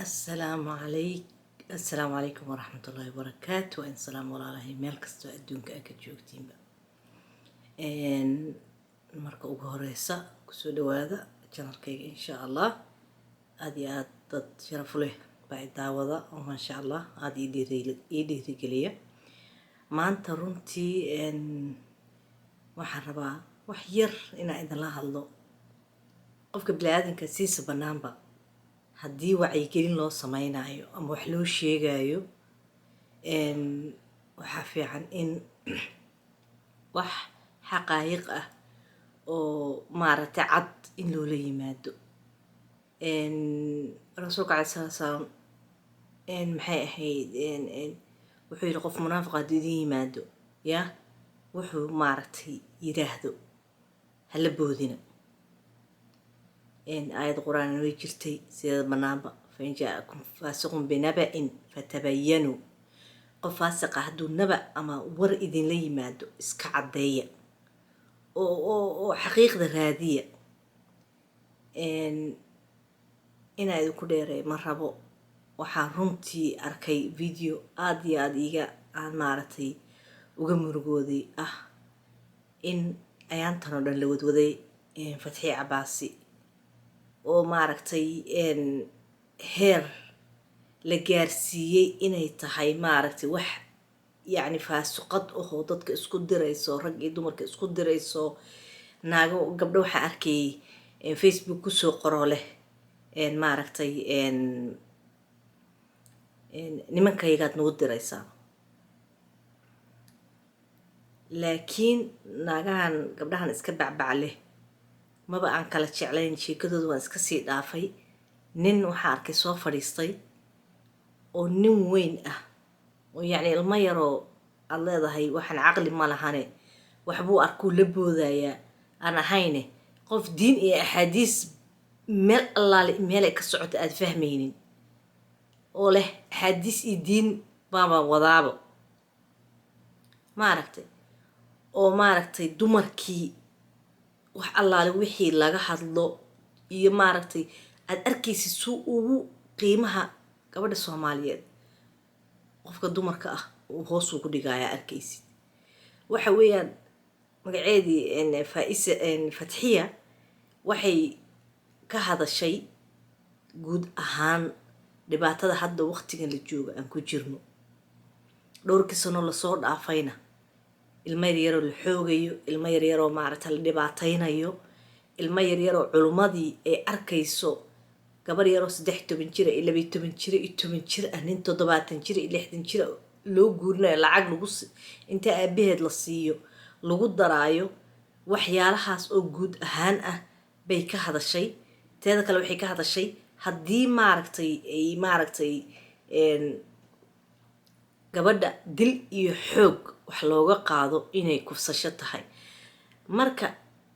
Asalaamu calayk, assalaamu calaykum waraxmatullaahi wabarakaatu. Waa in salaam, walaalahay, meel kastoo adduunka aad ka joogtiinba. Marka ugu horeysa, kusoo dhawaada channelkayga. Insha Allah, aada iyo aada dad sharaf leh baa i daawada oo, maasha Allah, aada ii dhiirigeliya. Maanta runtii waxaan rabaa wax yar inaan idinla hadlo. Qofka bini-aadanka siisa banaanba, haddii wacyigelin loo sameynayo ama wax loo sheegayo, waxaa fiican in wax xaqaayiq ah oo maaragtay cad in loola yimaado. Rasuulka calai salatu salaam, maxay ahayd, wuxuu yidhi: "Qof munaafiq hadduu idin yimaado, ya wuxuu maaragtay yidhaahdo hala boodina." Aayad Qur-aan way jirtay sideeda banaanba: "فإن جاءكم فاسق بنبإ فتبينوا." Qof faasiqa hadduu naba ama war idinla yimaado, iska caddeeya oo xaqiiqda raadiya. Inaa idinku dheereey ma rabo. Waxaan runtii arkay video aada iyo aada iiga aan maaragtay uga murugooday ah in ayaantan oo dhan la wadwaday Fatxiye Cabaasi oo maaragtay heer la gaarsiiyey inay tahay maaragtay wax yacni faasuqad ahoo dadka isku dirayso, rag iyo dumarka isku dirayso, naago, gabdho. Waxaan arkayay Facebook kusoo qoroo leh maaragtay nimankaygaad nagu diraysaa. Laakiin naagahan, gabdhahan iska bacbac leh, maba aan kala jeclayn sheekadooda, waan iska sii dhaafay. Nin waxaa arkay soo fadhiistay oo nin weyn ah oo yacni ilmo yaroo aada leedahay waxaan caqli ma lahane, waxbuu arkuu la boodayaa aan ahayne, qof diin iyo axaadiis meel allaale meel ay ka socoto aada fahmaynin, oo leh axaadiis iyo diin baaba wadaabo maaragtay, oo maaragtay dumarkii wax allaale wixii laga hadlo iyo maaragtay aada arkaysid suu ugu qiimaha gabadha Soomaaliyeed, qofka dumarka ah, uu hoos ugu dhigayaa arkaysid. Waxa weeyaan magaceedii Faaisa Fatxiya waxay ka hadashay guud ahaan dhibaatada hadda waqtigan la joogo aan ku jirno, dhowrkii sano lasoo dhaafayna, ilmo yaryaroo la xoogayo, ilmo yaryaroo maaragta la dhibaataynayo, ilmo yaryaroo culummadii ay arkayso, gabar yaroo 13 jira iyo 12 jira iyo 10 jir ah, nin 70 jira iyo 60 jira loo guurinayo, lacag lagu inta aabaheed la siiyo lagu daraayo. Waxyaalahaas oo guud ahaan ah bay ka hadashay. Teeda kale, waxay ka hadashay haddii maaragtay ay maaragtay gabadha dil iyo xoog wax looga qaado inay kufsasho tahay. Marka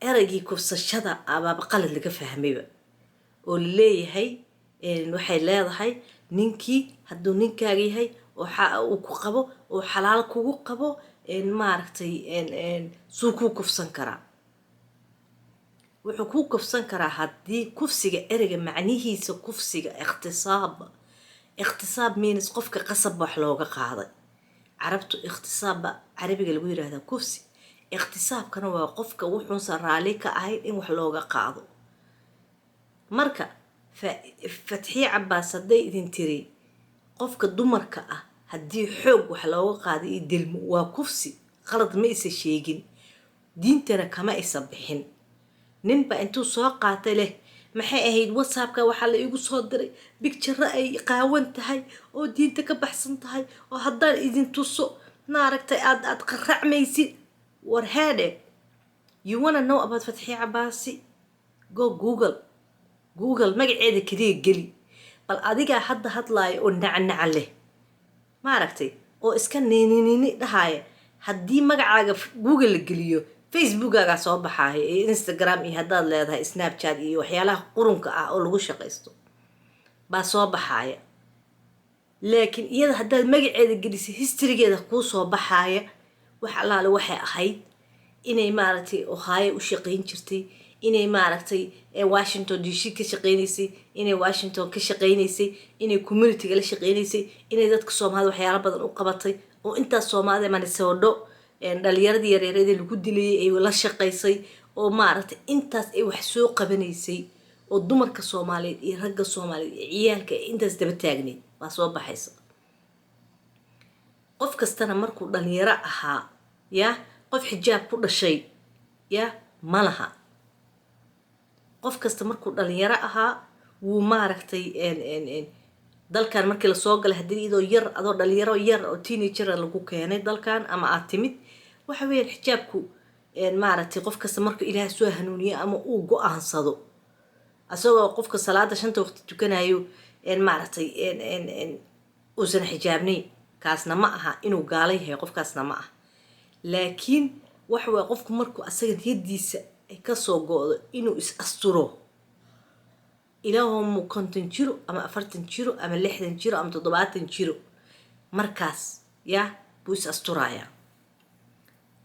ereygii kufsashada abaaba qalad laga fahmayba oo laleeyahay. Waxay leedahay ninkii hadduu ninkaaga yahay oo uu ku qabo oo xalaal kugu qabo, maaragtay, suu kuu kufsan karaa? Wuxuu kuu kufsan karaa haddii kufsiga, ereyga macnihiisa kufsiga, اغتصاب. اغتصاب means qofka qasab wax looga qaaday. Carabtu ikhtisaabba Carabiga lagu yirahdaa kufsi. Ikhtisaabkana waa qofka wuxuusan raalli ka ahayn in wax looga qaado. Marka Fatxiye Cabaas hadday idin tiri qofka dumarka ah haddii xoog wax looga qaado iyo dilmo waa kufsi, qalad ma isa sheegin, diintana kama isa bixin. Ninba intuu soo qaatay leh, maxay ahayd, WhatsAppka waxaa la iigu soo diray picture ay qaawan tahay oo diinta ka baxsan tahay oo haddaan idin tuso maaragtay aad qaracmaysid. War heedhe, you wanna know about Fatxiye Cabaasi? Go Google, Google magaceeda keliya geli. Bal adigaa hadda hadlaaya oo nacnaca leh, maaragtay, oo iska nininini dhahaya, haddii magacaaga Google la geliyo, Facebookaagaa soo baxaaya iyo Instagram iyo haddaad leedahay Snapchat iyo waxyaalaha qurunka ah oo lagu shaqaysto baa soo baxaaya. Laakiin iyada haddaad magaceeda gelisay, historygeeda kuu soo baxaaya. Wax allaale waxay ahayd inay maaragtay Ohaayo u shaqayn jirtay, inay maaragtay Inay maaragtay Washington DC ka shaqeynaysay, inay Washington ka shaqeynaysay, inay communityga la shaqeynaysay, inay dadka Soomaalida waxyaalo badan u qabatay, oo intaas Soomaalida Minnesota dhalinyaradii yaryarada lagu dilayay ay la shaqaysay, oo maaragtay intaas ay wax soo qabanaysay, oo dumarka Soomaaliyeed iyo ragga Soomaaliyeed iyo ciyaalka ay intaas daba taagnayd baa soo baxaysa. Qof kastana markuu dhalinyaro ahaa, ya qof xijaab ku dhashay ya ma laha. Qof kasta markuu dhalinyaro ahaa wuu maaragtay dalkan markii lasoo galay, haddii iyadoo yar, adoo dhalinyaro yar oo teenager lagu keenay dalkan ama aad timid, waxa weeyaan xijaabku maaragtay qof kasta markuu Ilaah soo hanuuniyo ama uu go-aansado, asagoo qofka salaada shanta waqti tukanayo maaragtay uusan xijaabnayn, kaasna ma aha inuu gaala yahay, qofkaasna ma aha. Laakiin waxa waye, qofku markuu asaga niyadiisa ay kasoo go-do inuu is asturo, ilaahoomu 50 jiro ama 40 jiro ama 60 jiro ama 70 jiro, markaas ya buu is asturayaa.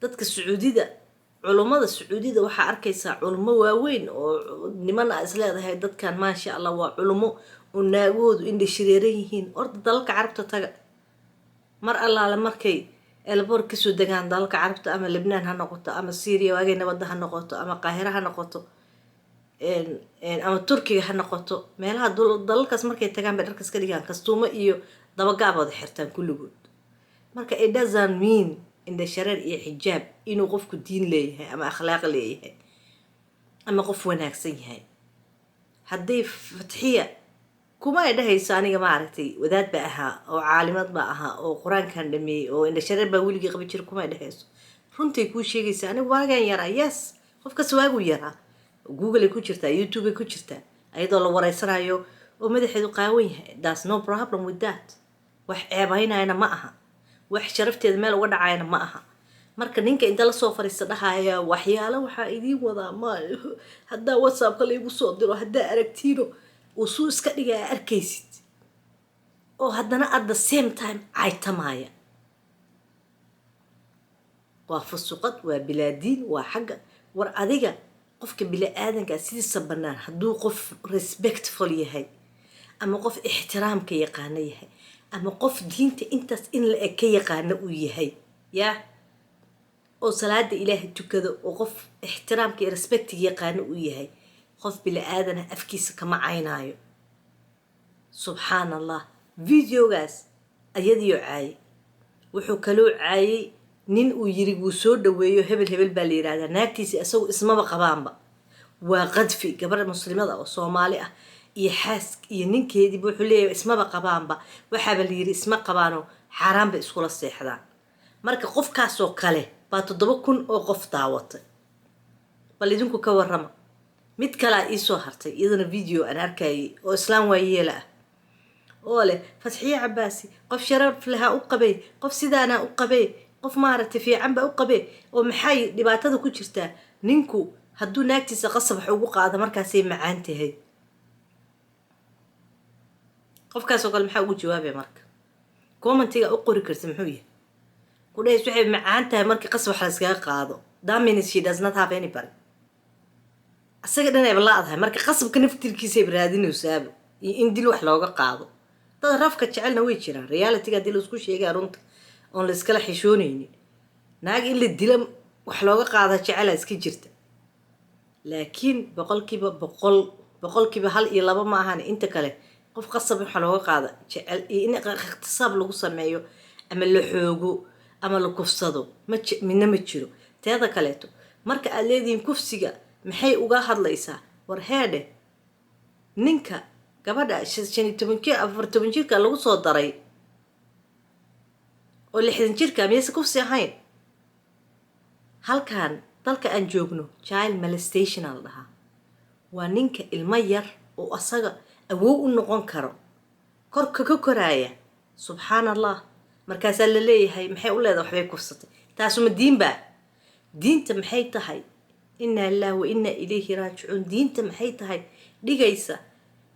Dadka Sacuudida, culummada Sacuudida, waxaa arkaysaa culummo waaweyn oo niman a is leedahay dadkan maasha Allah waa culummo, oo naagahoodu indha shareeran yihiin. Orda dalalka Carabta taga, mar allaale markay airport kasoo degaan dalalka Carabta, ama Lebnaan ha noqoto, ama Syria waagay nabadda ha noqoto, ama Qaahira ha noqoto, ama Turkiga ha noqoto, meelaha dalalkaas markay tagaan bay dharkas ka dhigaan, kastuumo iyo dabagaabooda xirtaan kulligood. Marka it doesn't mean indha shareer iyo xijaab inuu qofku diin leeyahay ama akhlaaq leeyahay ama qof wanaagsan yahay. Hadday Fatxiya kuma ay dhahayso aniga maaragtay wadaad ba ahaa oo caalimad ba ahaa oo qur-aankan dhameeyey oo indha shareer baa weligii qaban jira, kuma ay dhahayso. Runtay kuu sheegaysa: anigu waagaan yaraa. Yes, qof kasta waaguu yaraa. Google ay ku jirtaa, YouTube ay ku jirtaa, ayadoo la wareysanayo oo madaxeedu qaawan yahay. That's no problem with that. Wax ceebaynayana ma aha, wax sharafteeda meel uga dhacayana ma aha. Marka ninka inta lasoo fariista dhahaya waxyaalo waxaa idiin wadaa ma haddaa WhatsAppka laigu soo diro, haddaa aragtiino uu suu iska dhigaya arkaysid, oo haddana at the same time caytamaaya, waa fusuqad, waa bilaadiin, waa xagga. War adiga, qofka bini-aadanka sidiisa bannaan, hadduu qof respectful yahay ama qof ixtiraamka yaqaano yahay ama qof diinta intaas in la eg ka yaqaano uu yahay, yaa oo salaada Ilaahay tukado, oo qof ixtiraamka iyo respectiga yaqaano uu yahay, qof bini-aadana afkiisa kama caynaayo. Subxaan Allah, videogaas ayadiyo caayay. Wuxuu kaloo caayay nin uu yiri wuu soo dhaweeyo, hebel hebel baa la yidhahdaa, naagtiisa isagu ismaba qabaanba. Waa qadfi gabar muslimada oo Soomaali ah iyo xaas iyo ninkeediiba. Wuxuu leeyahay ismaba qabaanba, waxaaba la yiri isma qabaanoo xaaraan bay iskula seexdaan. Marka qofkaasoo kale baa 7000 oo qof daawatay. Bal idinku ka warrama. Mid kalea iisoo hartay iyadana, video aan arkayay oo islaam waayeela ah oo leh Fatxiye Cabaasi qof sharaf lahaa u qabay, qof sidaanaa u qabay, qof maaragtay fiican baa u qabee, oo maxay dhibaatada ku jirtaa? Ninku hadduu naagtiisa qasab wax ugu qaado markaasay macaan tahay. Qofkaasoo kale maxaa ugu jawaabaya? Marka commentiga u qori karta muxuu yahay? Ku dhahays waxay macaan tahay markii qasab wax la iskaga qaado. That means she does not have anybody. Asaga dhan ayba la-dahay, marka qasabka naftirkiisayba raadinaysaaba iyo in dil wax looga qaado. Dad rafka jecelna way jiraan. Realityga haddii laisku sheegaa, runta oon la iskala xishoonaynin, naag in la dila wax looga qaada jecela iska jirta. Laakiin 100%, 1% iyo 2 ma ahan, inta kale qof qasab waxa looga qaada jecel iyo in ikhtisaab lagu sameeyo ama la xoogo ama la kufsado ma midna ma jiro. Teeda kaleeto, marka aad leedihiin kufsiga maxay uga hadlaysaa, war heedhe, ninka gabadha 15 jir, 40 jirka lagu soo daray oo 60 jirka, miyayse kufsi ahayn? Halkan dalka aan joogno child molestation aa la dhahaa. Waa ninka ilmo yar oo asaga awow u noqon karo korka ka koraaya. Subxaan Allah, markaasaa la leeyahay maxay u leedahay waxbay kufsatay. Taasuma diin baa? Diinta maxay tahay? Inaa lilah wa inaa ilayhi raajicuun. Diinta maxay tahay dhigaysa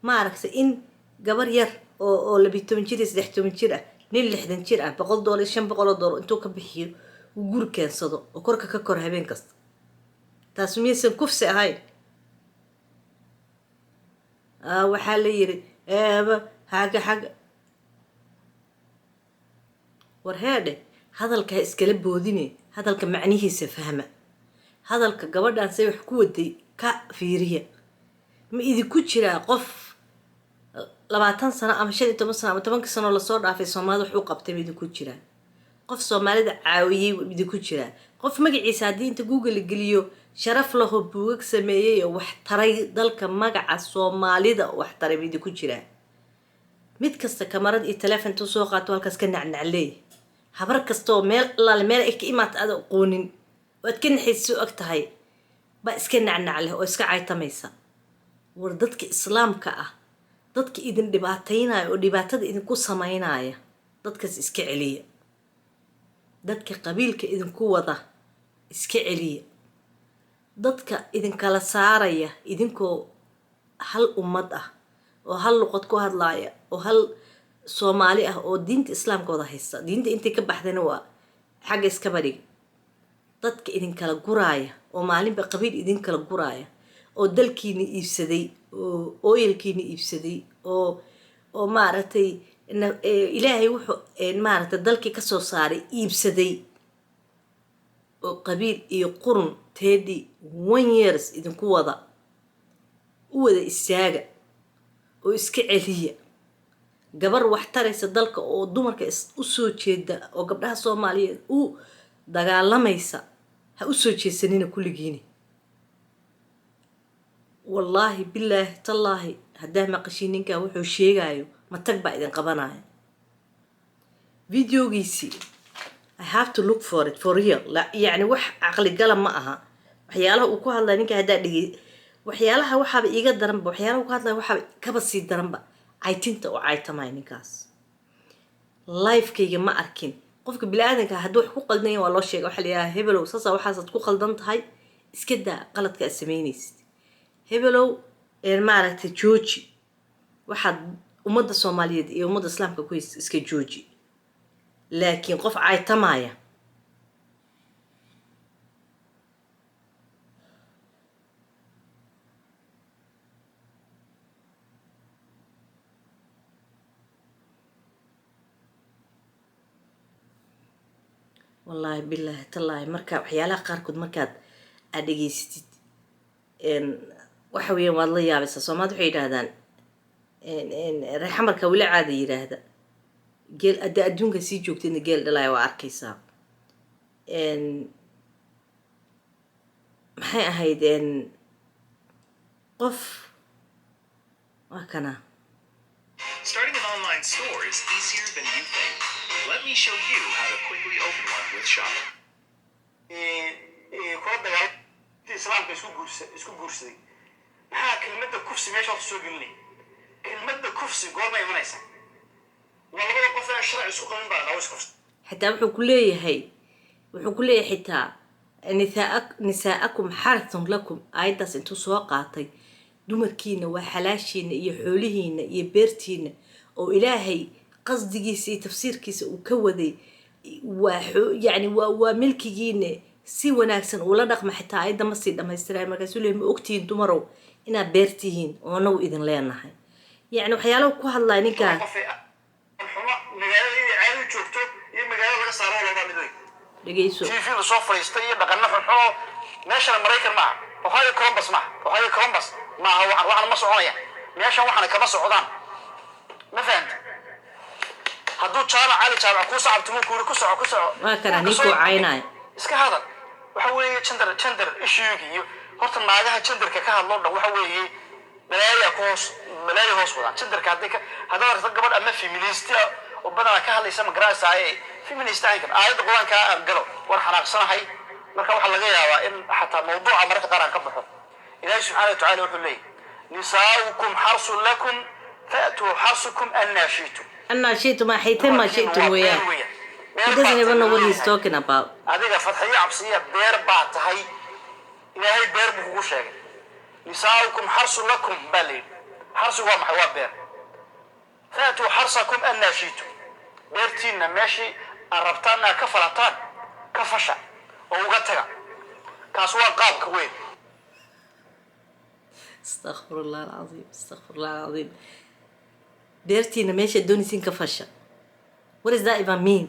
maaragtay in gabar yar oo 12 jir iyo 13 jir ah, nin 60 jir ah, $100, $500 intuu ka bixiyo uu guri keensado oo korka ka koro habeen kasta? Taas miyaysan kufsi ahayn? Waxaa la yiri eeba xagga xagga. War heedhe, hadalka ha iskala boodine, hadalka macnihiisa fahma. Hadalka gabadhan say wax ku waday ka fiiriya. Ma idinku jiraa qof 20 sano ama 15 sano ama 10-kii sano lasoo dhaafay Soomaalida wax u qabtay? Ma idinku jiraa qof Soomaalida caawiyey? Ma idinku jiraa qof magaciisa haddii inta Google la geliyo sharaf laho, buugag sameeyey oo wax taray dalka, magaca Soomaalida wax taray? Ma idinku jiraa? Mid kasta kamarad iyo taleefon intuu soo qaato halkaas ka nacnacleey. Habar kasta oo meel allaale meel ay ka imaata aad aqoonin oo aad ka naxaysa og tahay baa iska nacnac leh oo iska caytamaysa. War dadka Islaamka ah, dadka idin dhibaataynaya oo dhibaatada idinku samaynaya, dadkaas iska celiya. Dadka qabiilka idinku wada iska celiya. Dadka idinkala saaraya, idinkoo hal ummad ah oo hal luqad ku hadlaaya oo hal Soomaali ah oo diinta Islaamka wada haysta, diinta intay ka baxdayna waa xagga iskaba dhig, dadka idinkala guraaya oo maalinba qabiil idinkala guraaya oo dalkiina iibsaday oo ooyalkiina iibsaday oo maaragtay Ilaahay wuxuu maaragtay dalkii kasoo saaray iibsaday oo qabiil iyo qurun 31 years idinku wada, u wada istaaga oo iska celiya. Gabar wax taraysa dalka oo dumarka u soo jeeda oo gabdhaha Soomaaliyeed u dagaalamaysa ha u soo jeesanina kulligiini. Wallaahi, bilaahi, tallaahi, haddaa maqashiin ninkaa wuxuu sheegayo, matag baa idin qabanaya. Videogiisii I have to look for it for real. Yacni wax caqligala ma aha waxyaalaha uu ku hadlaya ninka. Haddaa dhegey waxyaalaha, waxaaba iiga daranba waxyaalaha uu ku hadlaya, waxaaba kaba sii daranba caytinta oo caytamaya ninkaas. Lifekayga ma arkin qofka bini-aadanka hadduu wax ku qaldan yahay waa loo sheega. Waxaa la yidhaha, "Hebelow, saasa waxaasaad ku qaldan tahay, iska daa qaladka aad samaynaysid. Hebelow, maaragtay, jooji waxaad ummadda Soomaaliyeed iyo ummadda Islaamka ku haysid, iska jooji." Laakiin qof caytamaya. Wallaahi, bilaahi, tallaahi, marka waxyaalaha qaarkood markaad aad dhegeysatid, waxa weeyaan waad la yaabaysaa. Soomaalida waxay yidhaahdaan, reexamarka weli caada yidhaahda, geel hadda adduunka sii joogtidna geel dhalaya waa arkaysaa. Maxay ahayd qof waa kana. Starting an online store is easier than you think. Let me show you how to quickly open one with Shopify. Kula dagaal Islaamka isku guursaday. Maxaa kelmadda kufsi meesha horta soo gelinay? Kelmadda kufsi goorma imanaysa? Waa labada qof ee sharci isku qabin baa dhawo iskufsi. Xitaa wuxuu ku leeyahay xitaa "nisaa'akum xarthun lakum", aayaddaas intuu soo qaatay, dumarkiina waa xalaashiina iyo xoolihiina iyo beertiina, oo Ilaahay qasdigiisa iyo tafsiirkiisa uu ka waday waa yacni waa milkigiina, si wanaagsan uula dhaqma. Xitaa aayadda ma sii dhamaystirayo. Markaasuu leeyahy, "Ma ogtihiin dumarow inaad beertihiin oo anagu idin leenahay?" Yacni waxyaalaha ku hadlaya ninkaa. Qof ee xumo magaalada inay caadi u joogto iyo magaalada laga saaro waa labada mid wey. Dhegeyso. TV la soo fadhiistay iyo dhaqano xunxuno. Meeshana Maraykan maaha, Ohio Columbus maaha, Ohio Columbus maaha. Waxaan ma soconaya meeshan, waxana kama socdaan. Ma fahamta? Hadduu Jaamac Cali Jaamac kuu sacabtimo, kuuri ku soco, ku soco. Waa kana ninkuu caynaya. Iska hadal. Waxa weeye gender issue iyo horta naagaha genderka ka hadlo dhan waxa weeye balaaya ku hoos, balaaya hoos wadaan genderka. Hadday ka haddaad aragto gabadh ama feminist ah oo badanaa ka hadlaysa, ma garanaysaa feminist ahayn kan aayadda Qur-aanka aan galo, war xanaaqsanahay. Marka waxaa laga yaabaa in xataa mawduuca mararka qaar aan ka baxo. Ilaahi subxaana wa tacaala wuxuu leeyahy, "Nisaa'ukum xarsun lakum fa'tuu xarsukum annaa shi'tum." Annaa shi'tum, xaytama shi'tum weeyaan. He doesn't even know what he's talking about. Adiga Fadxiyo Cabsiya, beer baa tahay. Ilaahay beer buu kugu sheegay. "Nisaa'ukum xarsun lakum" baa la yidhi. Xarsigu waa maxay? Waa beer. "Faatuu xarsakum annaa shi'tum", beertiinna meeshii aad rabtaan inaad ka falataan ka fasha oo uga taga. Kaas waa qaabka weyn. Astaqfirullah alcasiim, astaqfirullah alcasiim. Beertiina meeshaad doonaysiin ka fasha. What does that even mean?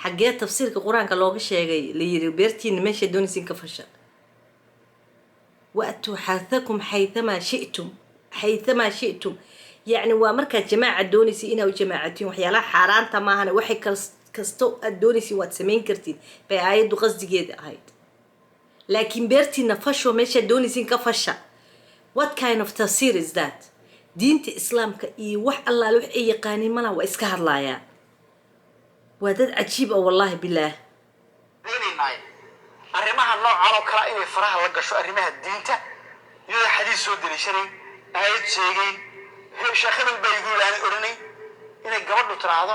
Xaggee tafsiirka Qur-aanka looga sheegay la yiri beertiina meeshaad doonaysiin ka fasha? وأتوا حرثكم حيثما شئتم، حيثما شئتم، yacni waa markaad jamaaca doonaysa inaa u jamaacatiin. Waxyaalaha xaaraanta maahane, waxay kasto aad doonaysiin waad samayn kartiin bay aayaddu qasdigeeda ahayd. Laakiin beertiina fasho, meeshaad doonaysiin ka fasha, what kind of tafsiir is that? Diinta Islaamka iyo wax allaale wax ay yaqaaniin malaha, waa iska hadlaayaan. Waa dad cajiib ah, wallaahi bilaah. Daynaynaaye arrimaha noocan oo kale inay faraha la gasho, arrimaha diinta, iyadoo xadiis soo deliishanay, aayad sheegay, sheekh hebel baa igu yidhi aanay odhanay, inay gabadhu tiraahdo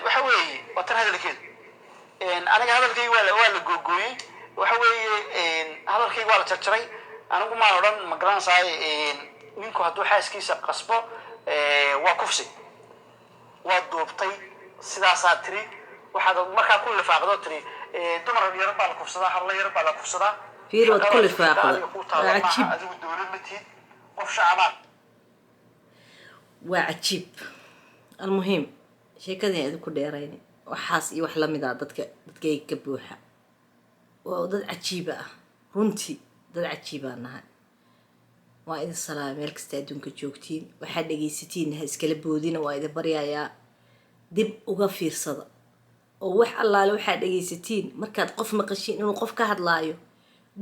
waxa weeye waa tan hadalkeedu. Aniga hadalkayga waa la googooyey. Waxa weeye hadalkayga waa la jarjaray. Anigu maan odhan, ma garanaysaay, ninku hadduu xaaskiisa qasbo waa kufsi. Waa duubtay, sidaasaa tiri. Waxaad markaa ku lifaaqdoo tiri dumar yar baa la kufsadaa, hablo yar baa la kufsadaa. Fiir, waad ku Shaqada lifaaqda. Adiga kuu taalla Waa maaha. Cajiib. Adigu dowlad ma tihid, qof shacabaan. Waa cajiib. Almuhiim, sheekadii idinku dheerayni, waxaas iyo wax lamid ah dadka dadkayga ka buuxa. Waa dad cajiiba ah runtii, dad cajiibaa nahay. Waa idin salaamay meel kasta adduunka joogtiin. Waxaad dhegaysatiin ha iskala boodina, waa idin baryayaa. Dib uga fiirsada oo wax allaale waxaad dhegaysatiin, markaad qof maqashiin inuu qof ka hadlaayo,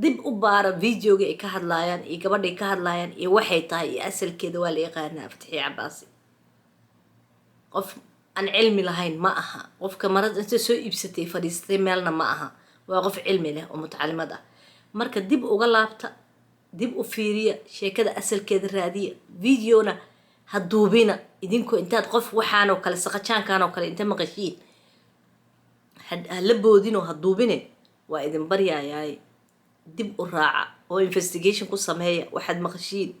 dib u baara videoga ay ka hadlaayaan iyo gabadhay ka hadlaayaan iyo waxay tahay iyo asalkeeda. Waa la yaqaanaa Fatxiya Cabaasi. Qof aan cilmi lahayn ma aha. Qofka marada inta soo iibsatay fadhiistay meelna ma aha. Waa qof cilmi leh oo mutacalimad ah. Marka dib uga laabta, dib u fiiriya sheekada, asalkeeda raadiya. Videona ha duubina idinkoo intaad qof waxaanoo kale, saqajaankan oo kale inta maqashiin ha la boodinoo ha duubine. Waa idin baryayaay, dib u raaca oo investigation ku sameeya waxaad maqashiin.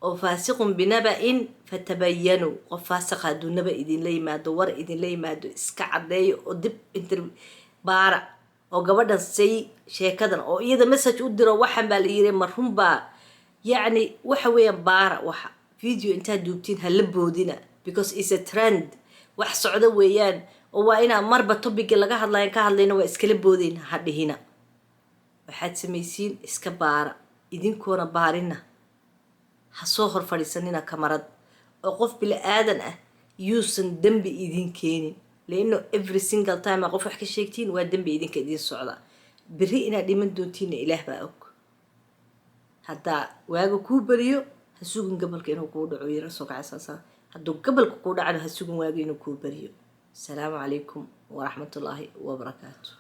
Oo فاسق بنبإ فتبينوا. Qof faasiq hadduu naba idinla yimaado, war idinla yimaado, iska caddeeyo oo dib inter baara oo gabadhan say sheekadan oo iyada message u diro, waxan baa la yiri, ma runbaa? Yacni waxa weeyaan, baara waxa. Video intaad duubtiin ha la boodina, because is a trend, wax socdo weeyaan, oo waa inaa marba topiga laga hadlayan ka hadlayna waa iskala boodayna ha dhihina. Waxaad samaysiin iska baara. Idinkoona baarina ha soo hor fadhiisanina kamarad, oo qof bili aadan ah yuusan dembi idin keenin, laino every single time aa qof wax ka sheegtiin waa dembi idinka idiin socda. Berri inaad dhiman doontiinna Ilaah baa og. Haddaa waaga kuu beriyo, ha sugin gabalka inuu kuu dhaco yara soo kacaysaasa. Hadduu gabalka kuu dhacno, ha sugin waaga inuu kuu beriyo. Asalaamu calaykum waraxmatullaahi wabarakaatu.